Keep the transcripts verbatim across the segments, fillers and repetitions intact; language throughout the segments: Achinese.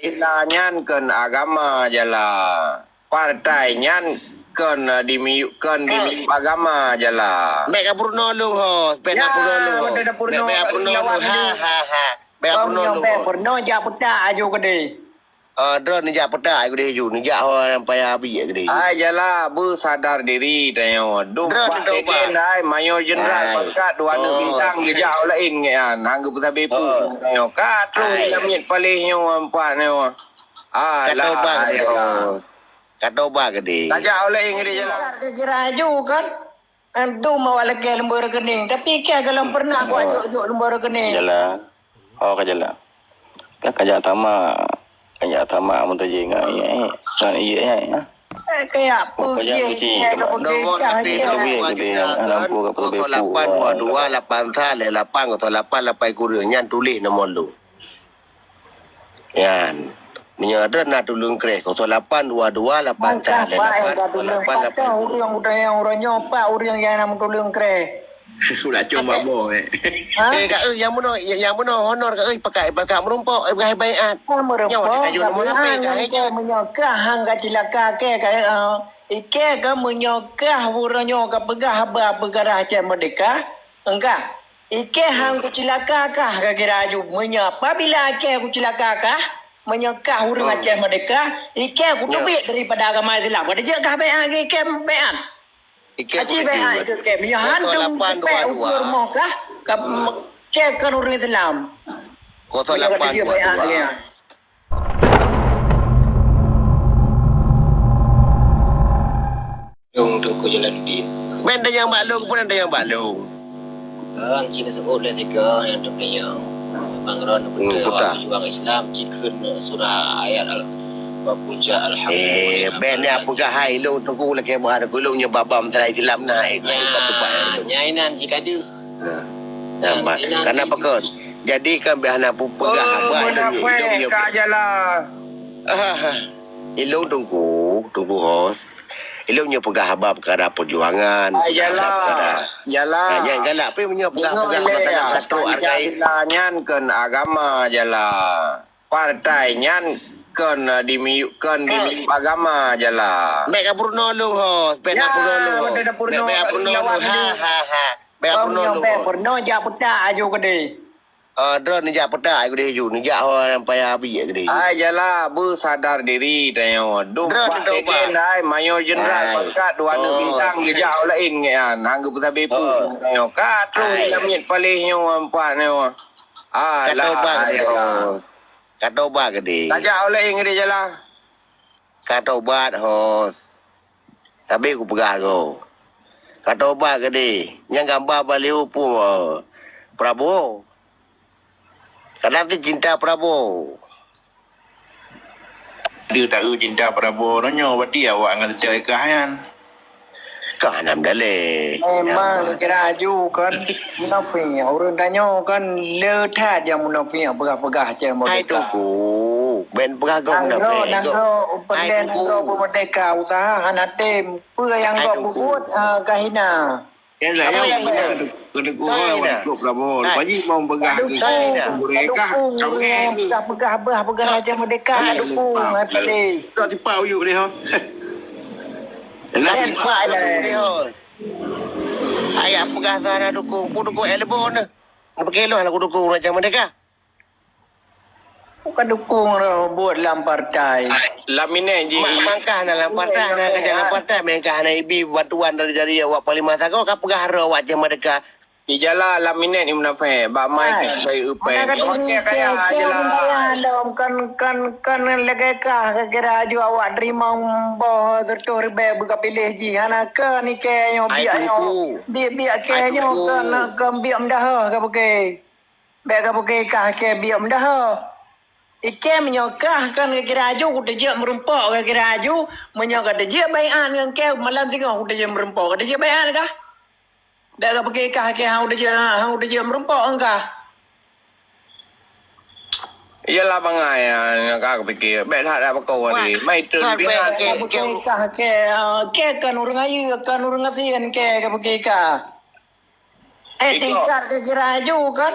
Islam nyan kon agama jala. Partai nyan kon, eh, dimiyup, kon dimiyup agama jala. Bèk ka peurunoe lôn ho, bèk ka peurunoe lôn ho. Bèk ka peurunoe lôn. Ha ha ha. Bèk ka peurunoe lôn ho. Bèk peurunoe jak peutak aju keudeh. Ah, droe neujak peutak keudeh ju, neujak ho nyang payah abéh keudeh ju. Ai jala, beusadar diri tanyoe. Dum droe pat deden hai mayor jeneral pangkat dua aneuk bintang geujak ho laén nyan. Hang geupeusabe peue tanyoe. Ka troh nyang miet paléh nyoe empat nyoe. Alah, ka toba keudeh. Ka toba keudeh. Tajak ho laén keudeh jala. Kira aju kan? Antum awak lakèe leumbô rekening, tapi kèe galom pernah ku ajok-jok leumbô rekening. Jala. Oh, ka jala. Ka kajak tama, kajak tama meutajih ngon ié, ngon ié, ya. Eh, kayak pujih, kayak pujih, kayak pujih. Nomor H P dua dua dua lapan dua dua lapan sa lhèe lapan kosong lapan lapan kureueng nyan tuléh nomor lôn. Nyan. Meunyoe ada na tuleueng kreh, kosong lapan dua dua lapan sa lhèe lapan kosong lapan lapan. Ureueng, ureueng, ureueng nyoe pat ureueng nyang na tuleueng kreh. Udah cuma boh, eh. Ha? Eh, Kak, eh, nyang bunoe, nyang bunoe honor, Kak, eh, pakai, pakai meurumpok, eh, pakai baiat. Ka meurumpok, nyoe ka baiat, ngon kèe meunyoe kah hang ka cilaka kèe, ka, eh, ikèe ka meunyoe kah ureueng nyoe ka peugah haba peugarah Aceh Merdeka, engkah. Ikèe hang kucilaka kah ka kira aju. Meunyoe apabila ikèe kucilaka kah, meunyoe kah ureueng Aceh Merdeka, ikèe kuteubiet daripada agama Islam. Ka jeuet kah baiat keu ikèe baiat? Ikèe kuteubiet. Aci baiat keu ikèe. Meunyoe hantom teubiet ukeue rumoh kah, ka ikèe kon ureueng Islam. Kosong lapan dua dua. Lôn Teungku Jalaluddin. Bèk tanyong bak lôn, peue tanyong bak lôn. Kan cit neuseuôt lé tiga nyang teupeue nyoe. Bang Ron, hmm, beutôi awak pejuang Islam jikheun surah ayat al-, wa qul ja'al haqq. Eh, bèk na peugah hai lôn Teungku lakèe beuhadap keu lôn nyoe babah meusalah Islam na, eh, nya, nya inan jikadu. Ha. Nampak. Karena pakon? Jadi kan bèk hana peugah haba ilôn nyoe, ilôn nyoe. Ka jala. Ah, ilôn Teungku, Teungku Hos. Ilôn nyoe peugah haba peukara peujuangan, peugah haba peukara. Jala. Jala. Ha, nyan galak pih meunyoe peugah-peugah masalah tatrok hargai. Pancasila nyan kon agama jala. Partai nyan kon, eh, dimiyup, kon dimiyup agama jala. Bèk ka peurunoe lôn ho, bèk ka peurunoe lôn ho. Bèk, bèk ka peurunoe lôn. Ha ha ha. Bèk ka peurunoe lôn ho. Bèk peurunoe jak peutak aju keudeh. Ah, droe neujak peutak keudeh ju, neujak ho nyang payah abéh keudeh ju. Ai jala, beusadar diri tanyoe. Dum pat deden hai mayor jeneral pangkat dua aneuk bintang geujak ho laén nyan. Hang geupeusabe peue tanyoe. Ka troh nyang miet paléh nyoe empat nyoe. Alah. Ka toba keudeh. Tajak ho laén keudeh jala. Ka tobat, Hos. Tapi kupeugah lom. Ka tobat keudeh. Nyang gamba baliho peue, Prabowo. Kadang tu cinta Prabowo. Dia tak cinta Prabowo nyoe, berarti awak ngon teucok ikah nyan. Ka hana meudaleh. Memang kira aju kan munafik. Ureueng tanyoe kan le that nyang munafik peugah-peugah Aceh Merdeka. Hai Teungku, ben peugah gob munafik. Nanggroe, nanggroe, peureulèe nanggroe beumerdeka, usaha hana tem. Peue nyang gob peubuet, ha, ka hina. Ya, apa nyang beuna? Keuneuk kuhôi wan kop Prabowo. Lepas jih mau peugah keu merdeka. Peugah-peugah bah peugah Aceh Merdeka dukung, hai Palih. Tak tipa uyup dia. Lain Pak lah. Ayah peugah sana dukung, ku dukung Elbon. Beukeloh lah ku dukung Aceh Merdeka. Bukan dukung buet lam partai. Lam minèt ji. Mak mangkah na lam partai, na kerja lam partai, mangkah na ibi bantuan dari, dari awak Panglima Sagoe, ka peugah roh awak Aceh Merdeka. Ijala lam minèt ni munafik, bak mai ka saya upai. Mana kata ni, kaya, kaya, kaya, kaya, kan, kan, kan lagèe kah, kira aju awak terima boh seratus ribèe beuka piléh ji. Hana ke ni ke nyoe, biak nyoe. Biak, biak ke nyoe, kan, kan biak meudahoh ka pakai. Bèk ka pakai kah kèe biak meudahoh. Ikèe meunyoe kah kan ka kira aju, ku teujeuet meurumpok ka kira aju, meunyoe ka teujeuet baiat ngon kèe malam singoh ku teujeuet meurumpok, ka teujeuet baiat kah? Bèk ka pakai kah kèe hang ku teujeuet, hang ku teujeuet meurumpok ngon kah. Iyalah bangai, ah, ka kupikir. Bèk that dak beuko tadi. Mai treun bina. Bèk ka pakai kah kèe, ah, kèe kan ureueng ayeue, kan ureueng gasien kèe ka pakai kah. Eh, tingkat ka kira aju kan?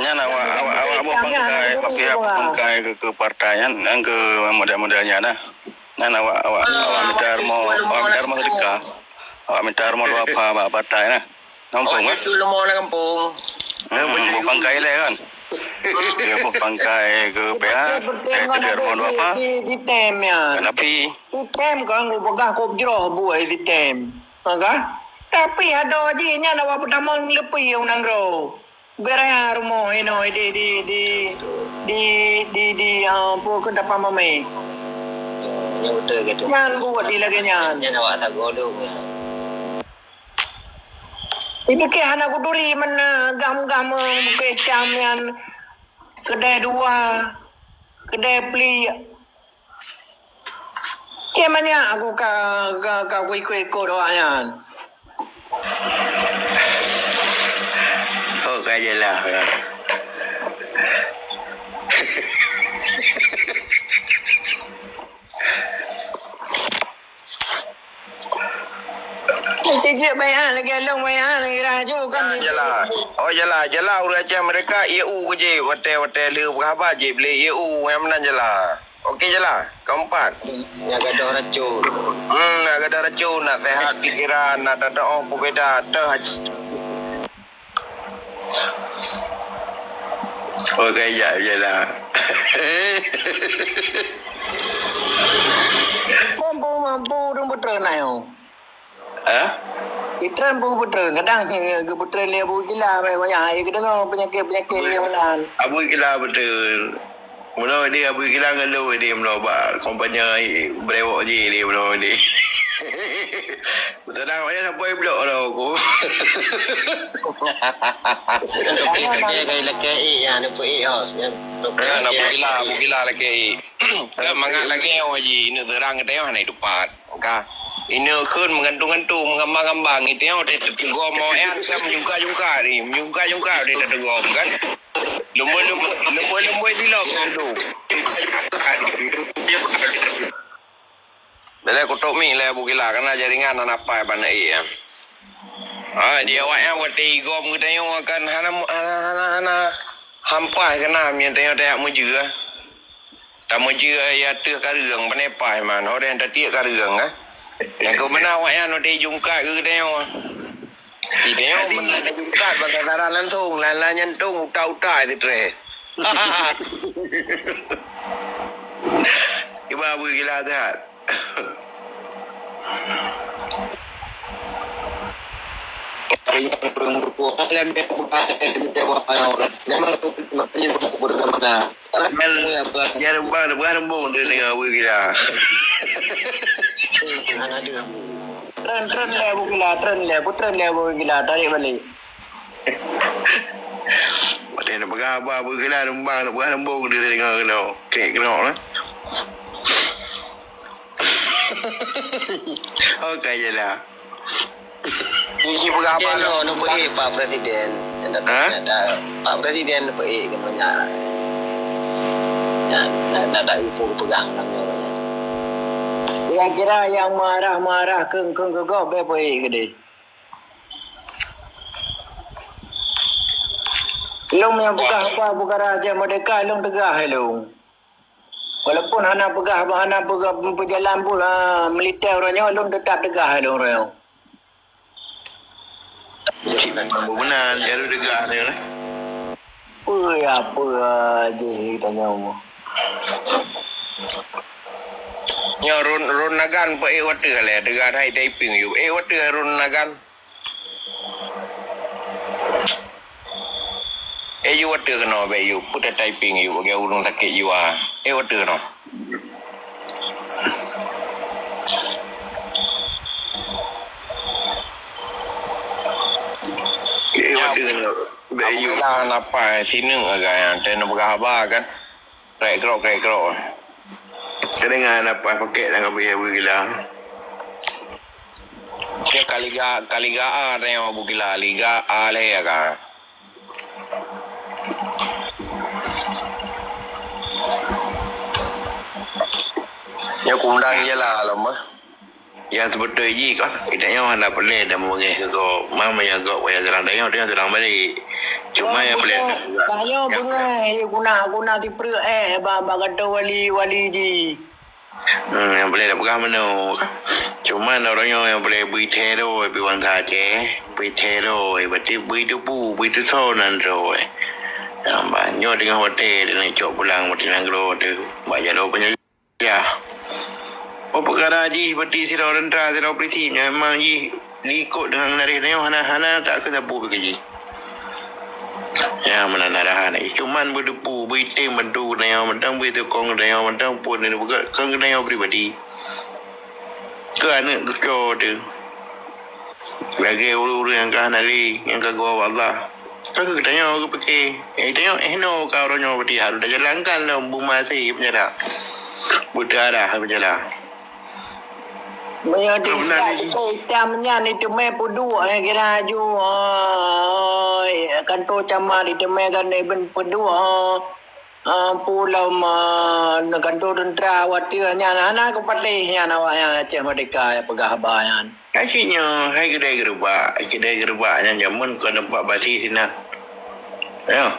Nyan awak, awak, awak boh pangkai, pangkai keu, keu partai nyan, nyang keu model-model nyan nah. Nyan awak, awak, awak minta rumoh, awak minta rumoh seudeukah. Awak minta rumoh dua pha bak partai nah. Nampak, awak cucu leumo lam gampông. Hmm, boh pangkai lé kan. Ya, boh pangkai keu P A, eh, teubiet rumoh dua pha. Sistem nyan. Tapi sistem kan geupeugah kop jroh buet sistem. Maka, tapi adoe jih nyan awak peutamong leupie u nanggroe. Beraya rumoh inoe di, di, di, di, di, di, ah, peue keu dapa mamé. Nyan buet di lagèe nyan. Nyan awak sagoe dong. Ipike hana kuturi meunan gam-gam, eh, bukét cam nyan. Keudè dua, keudè pli. Cen manyak aku ka, ka, ka kuikot-ikot awaknyan. Oh, ka jeulaih. Tijeuet baiat lagèe lôn baiat lagèe laju kan. Jeulaih. Oh, jeulaih. Jeulaih ureueng Aceh meureka ié u keujih watèe-watèe lheueh peugah haba jih beli ié u nyang meunan jeulaih. Oke, jeulaih. Keempat. Nyang gadoh racun. Hmm, nyang gadoh racun, nak sehat pikiran, nak tadoe peubeda, teuh. Oke, ya, jeulaih. Kon peue mampu dong beutôi na nyoe. Hah? Itren bu beutôi, kadang, eh, geubeutrön lé Abu Gila, banyak, eh, geudeungoe peunyakét-peunyakét nyang meunan. Abu Gila beutôi. Meunoe di Abu Gila ngon lôn di meunoe bak kompanya, eh, brewok ji di meunoe di. Beutôi dah, banyak sampai blok dah aku. Lakèe-lakèe, eh, ya, nampak, eh, oh, ya. Kan Abu Gila, Abu Gila lakèe, eh. Ka mangat lagèe nyoe jih, ineuk seurang geutanyoe hana jitupat. Ka. Ineuk kheun meugantung-gantung, meugambang-gambang, geutanyoe teuteugom awaknyan ka meujungka-jungka ni, meujungka-jungka teuteugom kan. Leumboi-leumboi, leumboi-leumboi silop tu. Belai kutok mi lé Abu Gila, kana jaringan hana pai bak na ék nyan. Ha, di awaknyan watèe igom geutanyoe kan hana, hana, hana, hana hampai keunan meunyoe tanyoe tajak meujeuet. Tameujeuet ya teuh kareueng, pane paih man, ho deh tatiek kareueng, kan? Nyang keu meunan awaknyan watèe jungkat keu geutanyoe. Geutanyoe meunan tajungkat bak sasaran langsung, lam-lam nyantong utai-utai sitreh. Kiban Abu Gila that. Jangan lupa, jangan lupa, bukan embung dia dengan Abu Gila. Tren, tren lé Abu Gila, tren lé, bu tren lé Abu Gila, tarik balik. Watèe neupeugah haba Abu Gila, lumbang, neupeugah embung dia dengan kena. Kena, kena, eh. Oke je lah. Iji peugah apa Presiden lo? Nyoe, nyoe beuék Pak Presiden. Ha? Pak Presiden beuék keunoe nyan. Nyan, nyan, nyan, tak ibu peugah malam nyoe. Kira-kira nyang marah-marah keu, keu, keu gob bèk beuék keudéh. Lôn nyang peugah apa peukara Aceh Merdeka, lôn teugah lôn. Walaupun hana peugah, hana peugah peujalan pun, ah, militè uroe nyoe, lôn teutap teugah lôn uroe nyoe. Cit, meunan, jaroe teugah lé. Peue ya, peue, ah, jih tanyoe. Nyoe Run, Run Nagan peuék watèe lé, teugah hai typing yub. Ék watèe Run Nagan. Eh, yue watèe keunoe bèk yue, peue typing yue, bagi ureueng sakét jiwa. Eh, watèe keunoe. Eh, watèe keunoe bèk yue. Alhamdulillah, napa sineuk agak nyan, teuh neupeugah haba kan. Krek-krok, krek-krok. Teudeungoe nafah pakèk lam kabèe Abu Gila. Dia ka Liga, ka Liga A teuh Abu Gila, Liga A lé ya ka. Ya kundang je lah lom bah. Nyang seubeutôi jih kon, geutanyoe hana peureulèe tameungèh keu gob. Ma meunyoe gob wayah seurang tanyoe, tanyoe seurang balek. Cuma nyang paléng, tanyoe beungéh guna-guna tipreuek ék bak, bak gadoh wali-wali jih. Hmm, nyang paléng peugah meunoe. Cuma ureuëng nyoe nyang paléng bri teror bri bansa Aceh, bri teror, berarti bri teupu, bri teusoe nan droe. Nyang banyoe teungoh watée dan cok pulang bak nanggroe teuh bak jaroe peunjajah. Ya. Oh, peukara jih beuti sidroe tentara, sidroe polisi, memang jih diikot deungon narih tanyoe hana, hana takheun sapeue pih keu jih. Ya, meunan arahan jih. Cuman beuteupu, beuitem bantu geutanyoe, mantong beuitukong geutanyoe, mantong phon geutanyoe pribadi. Keu aneuëk geutanyoe teuh. Lagée ureuëng-ureuëng nyang ka hana lé, nyang ka geuwoe bak Allah. Ka geutanyoe geupike, eh, tanyoe eh noe ka uroe nyoe beuti harôh tajalankan lom beumeuaséh peunjara. Beuteuarah peunjara. Meunyoe di itam nyan iteumé peuduek, eh, kira laju, oh, kanto camat iteumé kan iban peuduek, oh. Ah, pulau ma, neuk kanto teuntara watée nyan hana geupatéh nyan awaknyan Aceh Merdeka nyang peugah haba nyan. Akhirnya hai keudai geureubak, keudai geureubak nyan jameun kon teumpat basi sinan. Ya.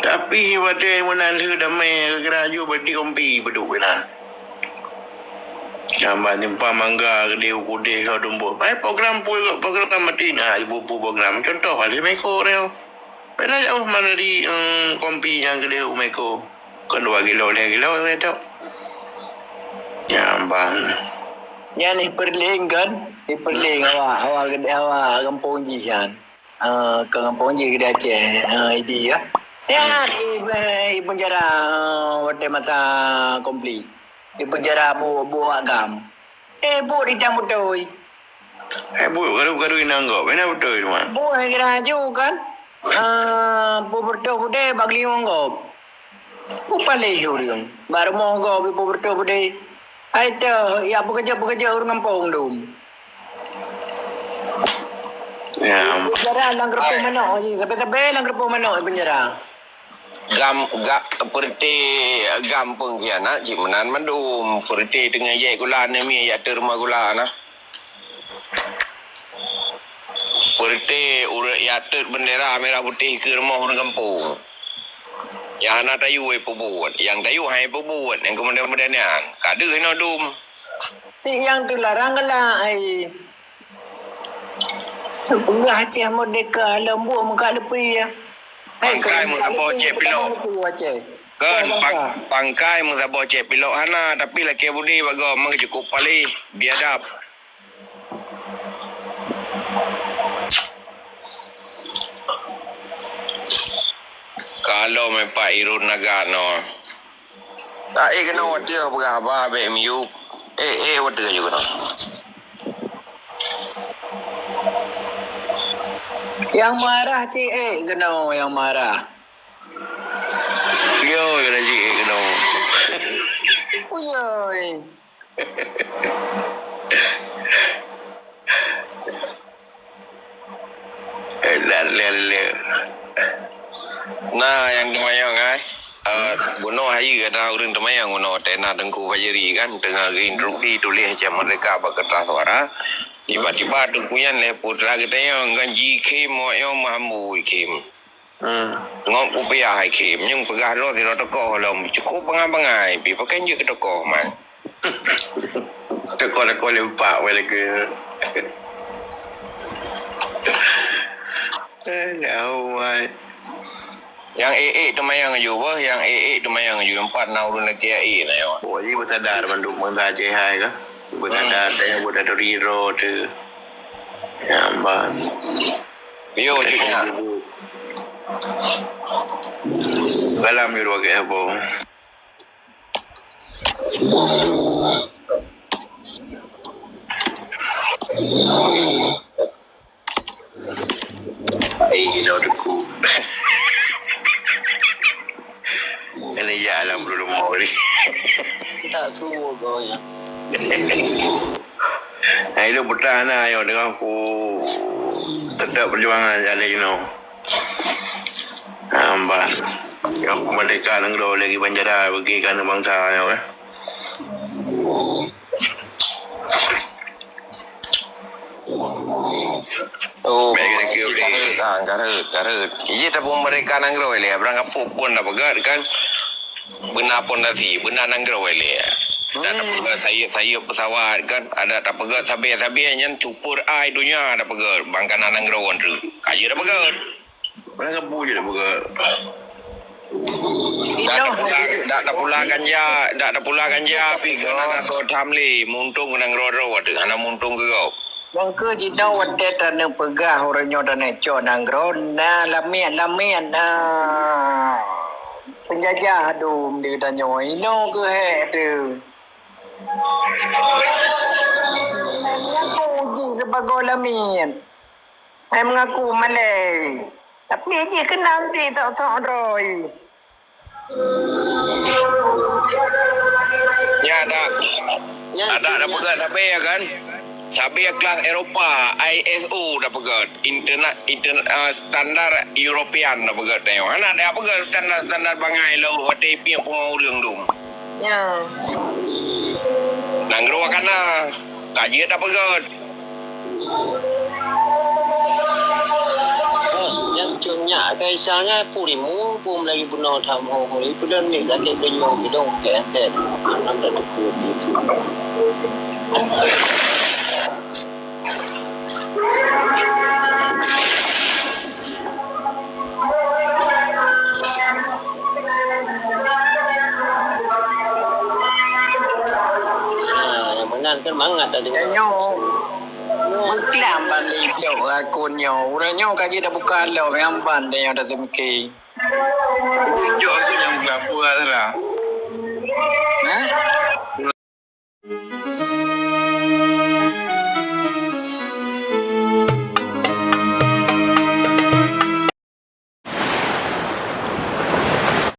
Tapi watée meunan lheueh damai geura ju beuti kompi beuduk keunan. Nyan ban simpang mangga keudeh u keudeh ka tumbok. Hai program pui program mati na ibu-ibu program. Contoh kali meko nyoe. Pernah jak Uthman dari, em, kompi nyang keudeh u Meko. Kon dua kilo, lhée kilo, lhée tok. Nyan ban. Nyan di Perling kan? Di Perling awak, awak, awak gampông jih nyan. Ah, ke gampông jih di Aceh, ah, idi ya. Ya, di, di penjara, ah, waktu masa konflik. Di penjara bu, bu agam. Eh, bu di Tamutoi. Eh, bu, garu-garu inong gob. Ina beutôi, Mak. Bu, hai kira aju kan? Ah, bu beutôi budé bak liwang gob. Bu paléh ureuëng. Bak rumoh gob, bu beutôi budé. Hai teuh, ya peukeujeut-peukeujeut ureuëng gampông dum. Ya. Penjara lam keureupoh manok, sabe-sabe lam keureupoh manok penjara. Gam, ga, peureuté gam peungkhianat cit meunan mandum. Peureuté teungoh jai gula aneuk miet jak teuk rumoh gula na. Peureuté ureuëng jak teuk bendera merah putih keu rumoh ureuëng gampông. Nyang hana tayue peubuet, nyang tayue hai peubuet, nyang keumudian-keumudian nyan. Ka deuh inoe dum. Ti nyang teularang galak ai. Peugah Aceh Merdeka lom buet muka leupie. Hai, pangkai meusaboh cek pilok. Kan, pang-, pangkai meusaboh cek pilok hana, tapi lakée budi bak gob memang cukup paléh, biadab. Kalau memang Pak Irun Naga no. Tak eh kena watir peugah haba bek miyup. Eh, eh, watir aju kena. Yang marah cik eh kena yang marah. Yo, kena cik eh kena. Uyoi. Eh, dah lele. Nah, nyang teumanyong ai. Uh, bunoe hayeue na ureuëng teumanyong bunoe tena Teungku Fajri kan teungoh geuinstruksi tuléh Aceh Merdeka bak kertas suara. Tiba-tiba Teungku nyan lé putra geutanyoe ngon jikhém mok nyoe meuhambu ikhém. Hmm. Ngon kupiah ikhém nyang peugah lom sidroe tokoh lom cukup bangai-bangai pi pakai jeuet keu tokoh man. Teuka-teuka lé empat wai lagée. Aduh, wai. Nyang ék-ék teumayang aju beuh, nyang ék-ék teumayang aju empat na ureuëng lagée ék na nyoe. Oh, jadi beusadar mandum bansa Aceh hai ka. Beusadar hmm. Tanya budak dari ro tu. Nyamban. Yo, cuknya. Kalam ni dua ke apa? Ai, gila deku. Ini ya alam dulu mau ni. Tak suruh kau ya. Ai, lu petang na ayo dengan aku tetap perjuangan jalan you know. Hamba. Yang merdeka negara lagi banjara bagi kan bangsa you kan. Oh, baik, thank you, baik. Kareuet, kareuet. Iji tapeumeurdeka nanggroe lé, barang gampông pun tapeugét kan. Beuna pondasi, beuna nanggroe lé. Ada tapeugét sayeup-sayeup pesawat kan, ada tapeugét sabe-sabe nyan sumber ai donya tapeugét, bang kana nanggroe tu. Ka jeuet tapeugét. Barang gampông jeuet tapeugét. Dak tapula, dak tapula ganja, dak tapula ganja, pi keu na, na so tham lé, muntông keu nanggroe droe, hana muntông keu gob. Nyang keu jinoe watée taneuk peugah uroe nyoe taneuk cok nanggroe, na lamiet-lamiet, na peunjajah dum di geutanyoe. Inoe keu hék teuh. Meungaku jih sibagoe lamiet. Hai meungaku malée. Tapi jih keunan si sok-sok droe. Nyan ada. Nyan ada, ada peugah sabe ya kan? Sabe kelas Eropa, I S O dah peugah. Interna-, interna-, ah, standar European dah peugah tengok. Hana ada peugah standar-standar bangai lo watée pieng pengawa ureueng dum. Ya. Nanggroe kana, ka jeuet dah peugah. Bos, nyang cok nyak Kaisar nyan purimu, pun lagi bunoe tham ho-ho. Ipeudon ni sakét donya bidong keu entet. Anam dah teuku gitu. Ah, yang meunan kan mangat tadi. Tanyoe. Beuklam ban lé jok akun nyoe. Uroe nyoe ka jeuet tabuka lom nyang ban tanyoe taseumke. Jok akun nyang beuklam, peue Azra?